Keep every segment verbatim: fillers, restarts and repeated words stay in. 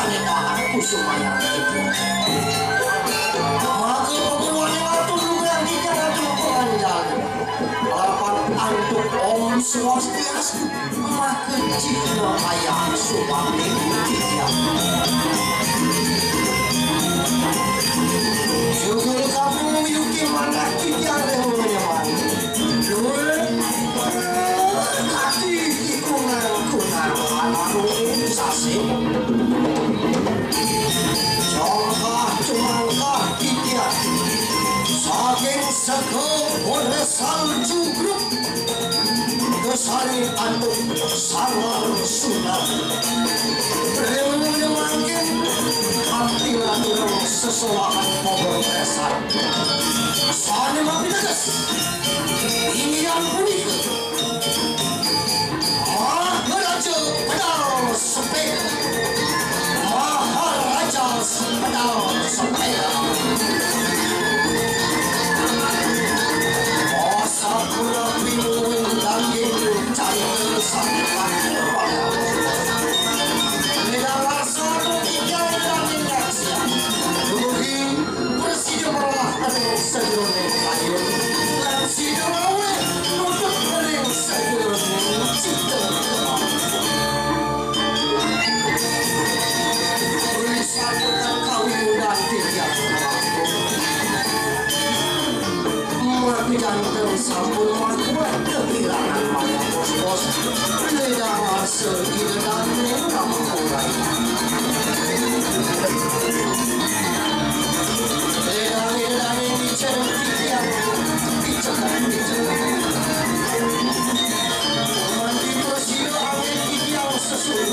Nindakaken Kusumayang. Maka paguruan ing atur lugrah titiang atur panganjal. Lapan antuk Om Swastiastu, maka cihna ayah supaning titiang. Jugul kampung yuki manah titiang ring nyeman. Duh, ati iku ngangkunang anarung sasih. Jongkah jumangkah titiang saking sega Bodresal Jugrup kesari antuk sangar sunar. Ring mangkin abdi ngaturang sesolahan pabodresan. Sané mapiteges, inggih punika Maharaja Pedal Sepeda. Maharaja Pedal Sepeda. Sapura pinuwun daging carita saking Ledang rasa tiga daging rahasia. Dumugi prasida malah ring sajeroning ayun, lan sida ngawé nutup ring sajeroning cita. Wisata kawiludan tiga. Mati janten sampun makuat kehilangan mayang bos-bos. Ledang asa ida dane kamurai. Ledang ida dane dicen titiang, dicekan, dicekan. Mati prasida angin titiang sesuai.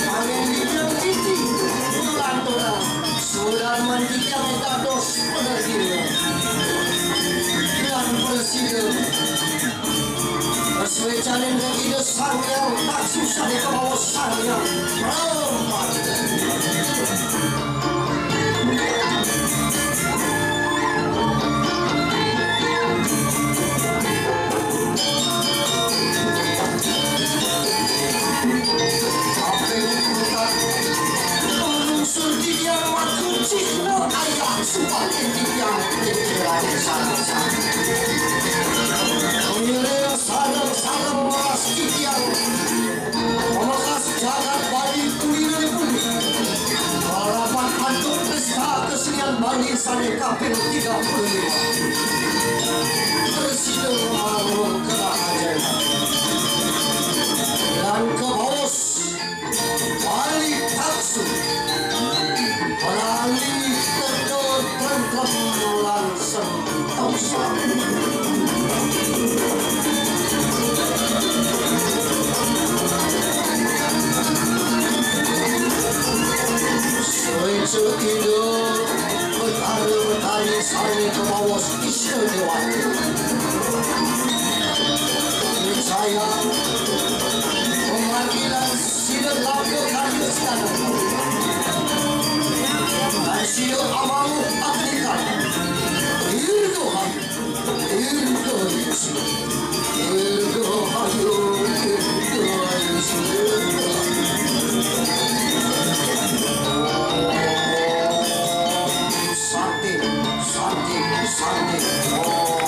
Angin titiang titi, lanturang. Sudan mantitiang dados panagina. Lan prasida. Swecaning Ida Sang Hyang Taksu sané kabawa Sang Hyang Pramana. Kaping empat, panungsur titiang makucihna ayah supaning titiang pikiran sanasa. Ngiring sareng-sareng malas titiang. Pamekas jagat Bali pulinipun. Lalapan antuk pesta kesenian Bali sané kaping tiga puluh lima. Presiden Marwung Kerajaan. Lan kabaos Bali Taksu. Bali Tedo Tentrem lan Sentosa. Suéca Ida Betara Betari sané kabaos Wisnu Déwata. Wijaya, pemanggilan sida laga karya sida. Lan sida amanguh akenikan. Dirgahayu, dirgahayu, dirgahayu, dirgahayu. Santi, santi, santi. Oh.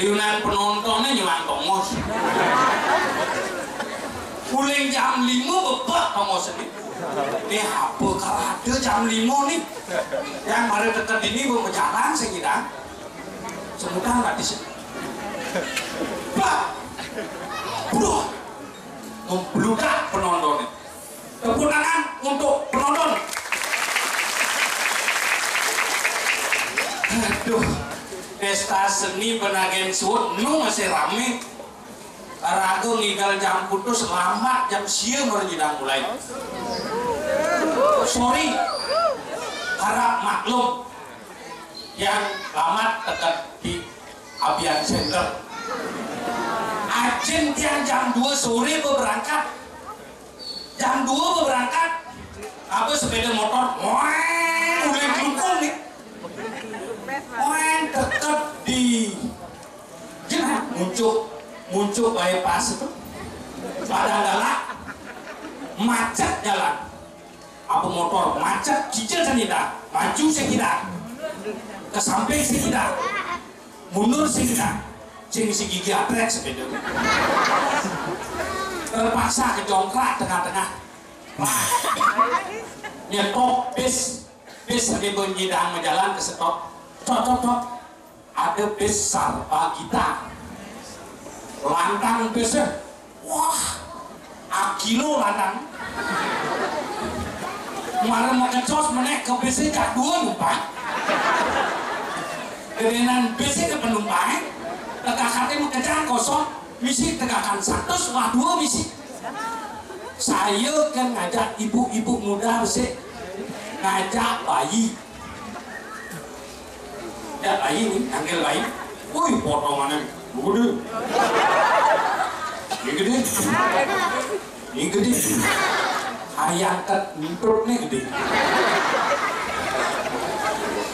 Liunan penontonné nyuang tongos. Uling jam lima bebek tongos ini. Ini apa karada jam lima nih? Yang mari deket ini mau berjalan sing kita. Semutan tadi sih. Bak. Bruh. Membludak penontonné. Tepuk tangan untuk penonton. Aduh, pesta seni Penagen Suud nu masih rame. Raga ngigal jam putus lambat jam sia mara nyidang mulai. Sorry, harap maklum. Yang lambat deket di Abian Center. Ajin tiang jam dua sore berangkat. Jam dua berangkat, apa sepeda motor, weng, udah glukung nih. Weng, deket di jenah, muncul, muncul bypass itu. Padang galak, macet jalan. Apa motor macet, cicil sendiri, maju sendiri, ke samping sendiri, mundur sendiri, sing si gigi atrek sepeda. Terpaksa kejongkrak tengah-tengah. Nyetop bis, bis sambil nyidang jalan ke stop. Tok, tok, tok. Ada bis Sarpa Gita. Lantang bisnya. Wah, akilo lantang. Mara makecos menek ke bisnya jak dua numpang. Gedenan bisnya ke penumpang. Tegakane makejang kosong. Misi tegakan satus, wah dua misi. Saya kan ngajak ibu-ibu muda sih ngajak bayi. Ngajak bayi nih, nganggil bayi. Wih, potongannya gede. Ini gede. Ini gede. Ayang ket nutut nih gede.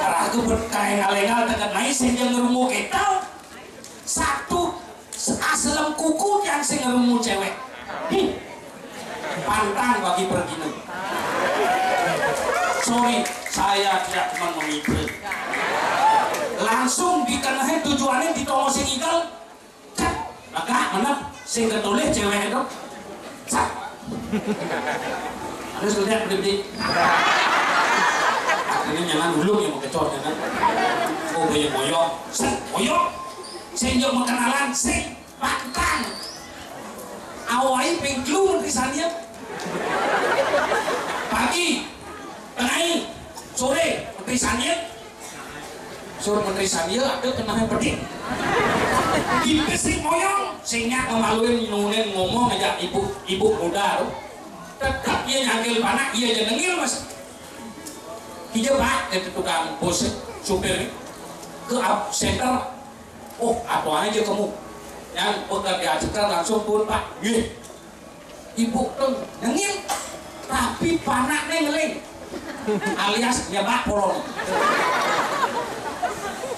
Ragu bet kayak ngalengal tekan naik sing dia ngerungu kita. Satu, aslem kuku tiang sing ngerungu cewek. Hmm. Pantang bagi pergina. Sorry, saya tidak cuma memimpin. Langsung dikenehin tujuannya di tongos sing igal. Cek, lega menep sing ketulih cewek itu. Cek. Terus udah berhenti. Akhirnya nyaman dulu yang mau kecor ya kan. Oh, banyak moyok. Set, moyok. Sing yuk mau kenalan, sing. Pantang. Awai pengklu Menteri Saniat. Pagi, tengah, sore, Menteri Saniat. Sur Menteri Saniat ada kenanya pedih. Di pesik moyong, sehingga ngemaluin nunin ngomong aja ibu ibu muda tuh. Tetap dia nyangkil panak, iya aja nengil mas. Iya pak, itu tukang bus, supir ke center. Oh, apa aja kamu? Yang pekerja center langsung pun pak. Iya. Ibu tuh nengil, tapi panaknya ngeling. Alias nyebak polong.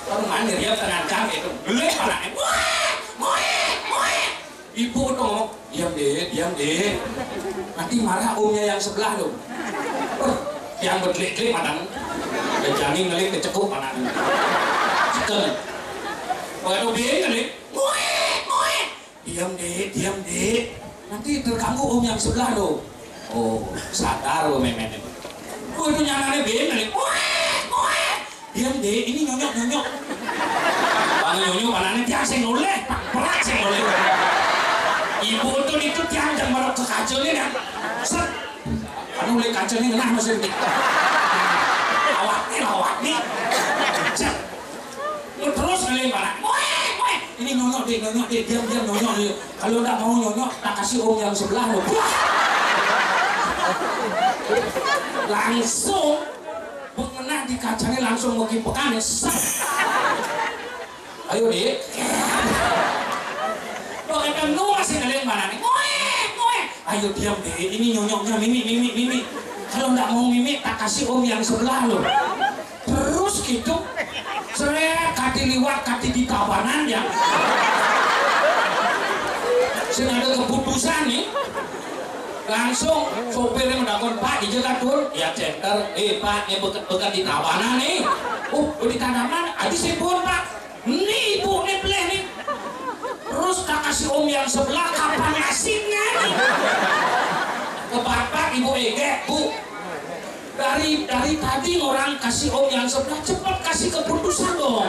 Kalau mandir ya tengah jam itu, ngeling panaknya. Muek, muek, muek. Ibu tuh ngomong, "Diam deh, diam deh. Nanti marah omnya yang sebelah loh." Yang berdelik-delik matang. Jani ngeling kecekuk panaknya. Sekel. Waktu dia ngeling, "Muek, muek." "Diam dek, diam dek. Nanti terganggu om yang sebelah loh." Oh, sadar loh memen itu. Oh, itu nyanane bene. Weh, weh. "Diam dek, ini nyonyok, nyonyok." Bang nyonyok mana nih tiang sing noleh, perak sing noleh. Ibu itu itu tiang yang baru ke kaca nih kan. Set. Anu oleh kaca nih ngenah masih. Awak nih, awak nih. Set. Terus ngeling panak. "Weh, weh. Ini nyonyok dek, nyonyok dek. Diam, diam, nyonyok dek. Kalau ndak mau nyonyok, tak kasih om yang sebelah lo." Langsung mengenah di kacanya langsung mengkipekan ya. Set. "Ayo dek." Pakai penuh masih ngeling mana nih. "Weh, weh. Ayo diam dek. Ini nyonyoknya mimi, mimi, mimi. Kalau ndak mau mimi, tak kasih om yang sebelah lo." Terus gitu. Seret kati liwat kati di tabanan ya. Sing ada keputusan nih. Langsung sopirnya mendakon, "Pak, di jalan turun." "Ya center." "Eh pak, ini bekat-bekat di tabanan nih." "Oh, di tabanan. Aja sih pun pak. Ini ibu nih peleh nih." Tak kasih om yang sebelah, kapan ngasihnya? Kepapat ibu Ege, Bu. Dari dari tadi orang kasih om yang sebelah, cepat kasih keputusan dong.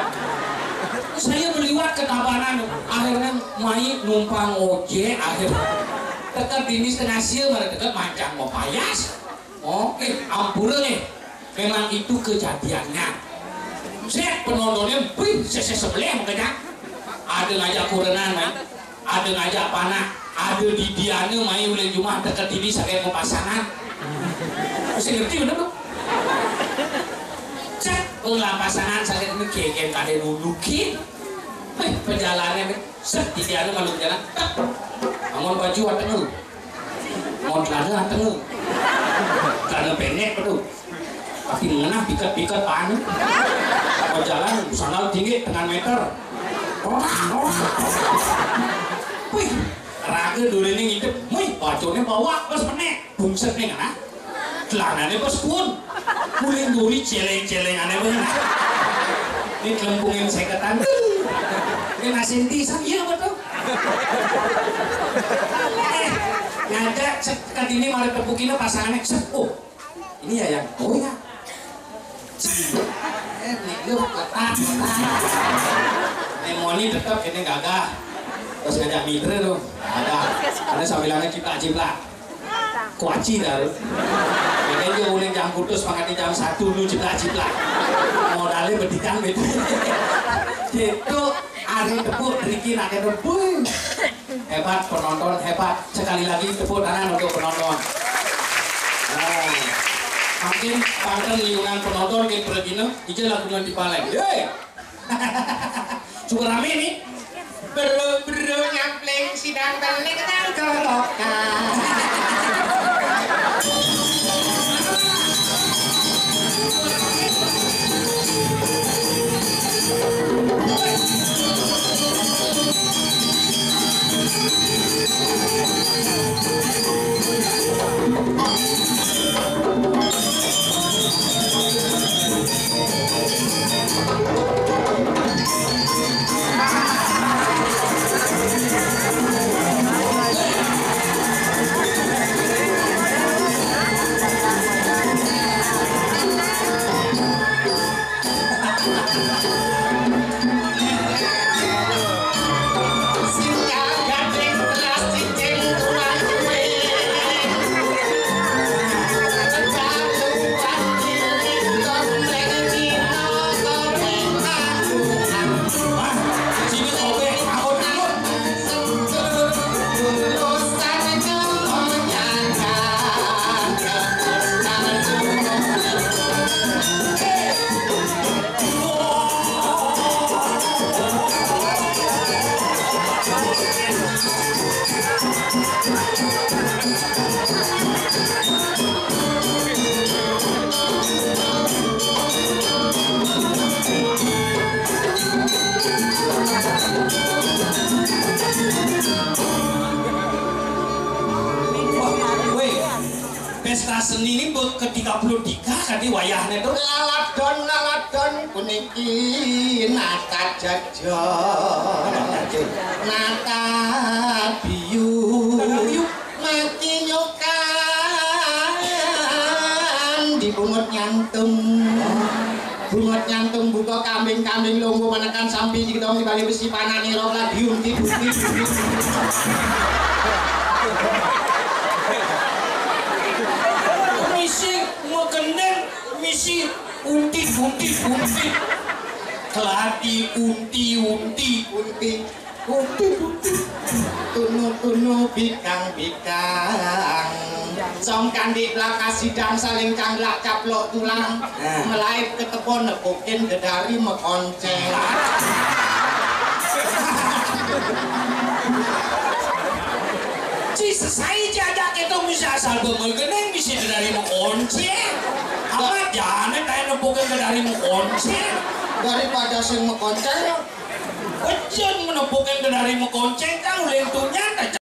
Saya beliwat ke Tabanan, akhirnya mai numpang ojek, akhirnya dekat dini setengah sia, malah dekat mancang mau payas. Oh, eh, ampura nih. Memang itu kejadiannya. Set penontonnya, wih, sese sebelah makanya. Ada ngajak kurenan, mai. Ada ngajak panah. Ada di diana mai ulih jumah dekat dini sakit mau pasangan. Mesti ngerti bener tuh. Cek ulah pasangan sakit ini keken kade dulu kin. Wih, perjalanannya, set di diana malu jalan. Tak. Bangun baju atau Mau celana tengah. Celana pendek tu. Tapi ngena pikat-pikat anu. Mau jalan sandal tinggi tengah meter. Rorak, rorak. Wih, raga dulu ni ngintip. Wih, bacone bawa pas menek. Bungset ni ngena. Celananya pas pun. Kuling duri celeng-celeng aneh banget. Ini kelempungin seketan. Ini nasin pisang, iya betul. Eh, ngajak cek katini mari tepukina pasangannya, set. Oh, ini ya yang, oh ya. Eh, ini lu ketak, ketak. Ini moni tetap ini gagah. Terus ngajak mitra tuh, ada. Ada sambilannya cipta cipta. Kuaci dah lu. Ini dia uling jam putus, makanya jam satu lu cipta cipta. Modalnya bedikan beda. Gitu, hari tepuk, Riki nak kena, boy. Hebat penonton, hebat. Sekali lagi tepuk tangan untuk penonton. Nah, makin pantun liunan penonton ke pergina, ija lagu nanti paling. Hei! Cukup rame nih. Bro-bro nyampleng sidang telik nang golokan. Wah, weh, pesta seni ini be-, ke tiga puluh tiga kali wayahnya tuh. Laladon, laladon, puniki nata jajan. Nata biu. Nata biu. Mati nyokan di bungut nyantung. Bungut nyantung buka kambing-kambing lombo menekan sampi di gedong di bali besi panah nirok lagi unti unti. Misi megendeng, misi unti unti unti. Keladi unti unti unti. Tunu-tunu bikang-bikang. Song kandik belaka sidang saling kanglak caplok tulang. Nah. Melaib ke tebon nepukin dedari mekonceng. Ci sesai jadak itu bisa asal bemegeneng bisa dedari mekonceng. Amat jane kayak nepukin dedari mekonceng. Daripada sing mekonceng. Ucun menepukin dedari mekonceng kang uling tunyan.